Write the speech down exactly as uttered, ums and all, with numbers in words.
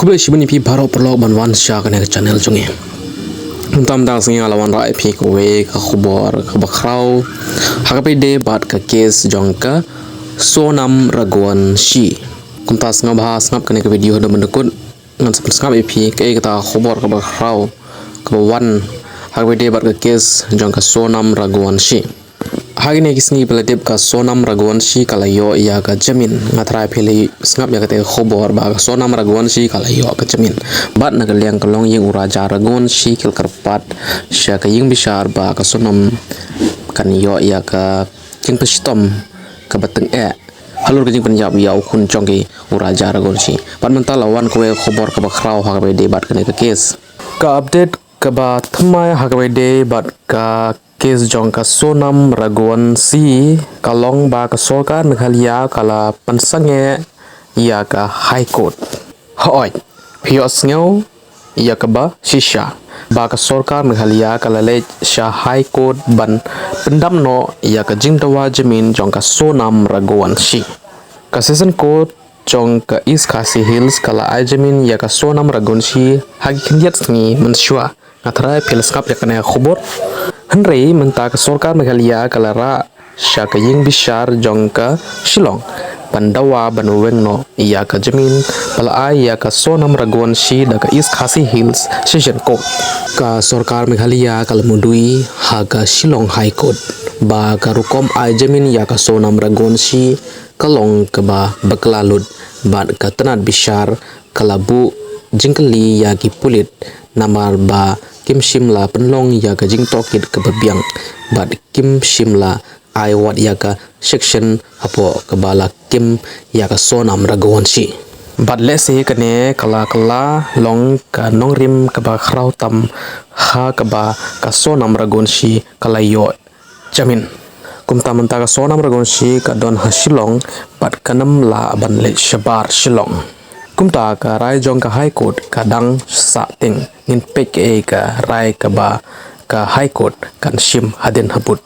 Khublei shibun ïa phi baroh paralok ban wan sha kane ka channel jong ngi. Mynta mynta ka sngi nga la wanrah ïa phi kawei ka khubor kaba khraw ha kaba ïadei bad ka case jong ka Sonam Raghuvanshi. Kumta sngap bha, sngap kane ka video haduh ban da kut. Ngan sa pynsngap ïa phi kaei kata ka khubor kaba khraw kaba wan ha kaba ïadei bad ka case jong ka Sonam Raghuvanshi. Ha kine ki sngi ba la dep ka Sonam Raghuvanshi ka la ïoh ïa ka jamin. Nga tharai phi la sngap ïa kata ka khubor ba ka Sonam Raghuvanshi ka la ïoh ka jamin. Bad na ka liang ka longïing u Raja Raghuvanshi ki la kyrpad sha ka ïing bishar ba ka Sonam kan ïoh ïa ka jingpynshitom kaba tyngeh halor ka jingpynïap ïa u khun jong ki, u Raja Raghuvanshi. Bad mynta la wan kawei ka khubor kaba khraw ha kaba ïadei bad kane ka case. Ka update kaba thymmai ha kaba ïadei bad ka case jong ka Sonam Raghuvanshi ka long ba ka sorkar Meghalaya ka la pynsangeh ïa ka High Court. Hooid, phi ïohsngew ïa kaba shisha, ba ka sorkar Meghalaya ka la leit sha High Court ban pyndap noh ïa ka jingdawa jamin jong ka Sonam Raghuvanshi. Ka Session Court jong ka East Khasi Hills ka la ai jamin ïa ka Sonam Raghuvanshi ha ki khyndiat sngi mynshuwa. Nga tharai phi la sngap ïa kane ka khubor. Hynrei mynta ka sorkar Meghalaya ka la rah sha ka ïing bishar jong ka Shillong ban dawa ban weng noh ïa ka jamin ba la ai ïa ka Sonam Raghuvanshi da ka East Khasi Hills Session Court. Ka sorkar Meghalaya ka la mudui ha ka Shillong High Court ba ka rukom ai jamin ïa ka Sonam Raghuvanshi ka long kaba bakla lut bad ka tnad bishar ka la buh jingkylli ïa ki pulit namar ba kim shym la pynlong ïa ka jingtohkit kaba biang bad kim shym la ai wat ïa ka section hapoh kaba la kem ïa ka Sonam Raghuvanshi. Bad lehse kane ka la ka la long ka nongrim kaba khraw tam ha kaba ka Sonam Raghuvanshi ka la ïoh jamin. Kumta mynta ka Sonam Raghuvanshi ka don ha Shillong bad kan ym lah ban leit shabar Shillong. Kumta ka rai jong ka High Court ka dang sah teng, ngin peit kaei ka rai kaba ka High Court kan shim hadien habud.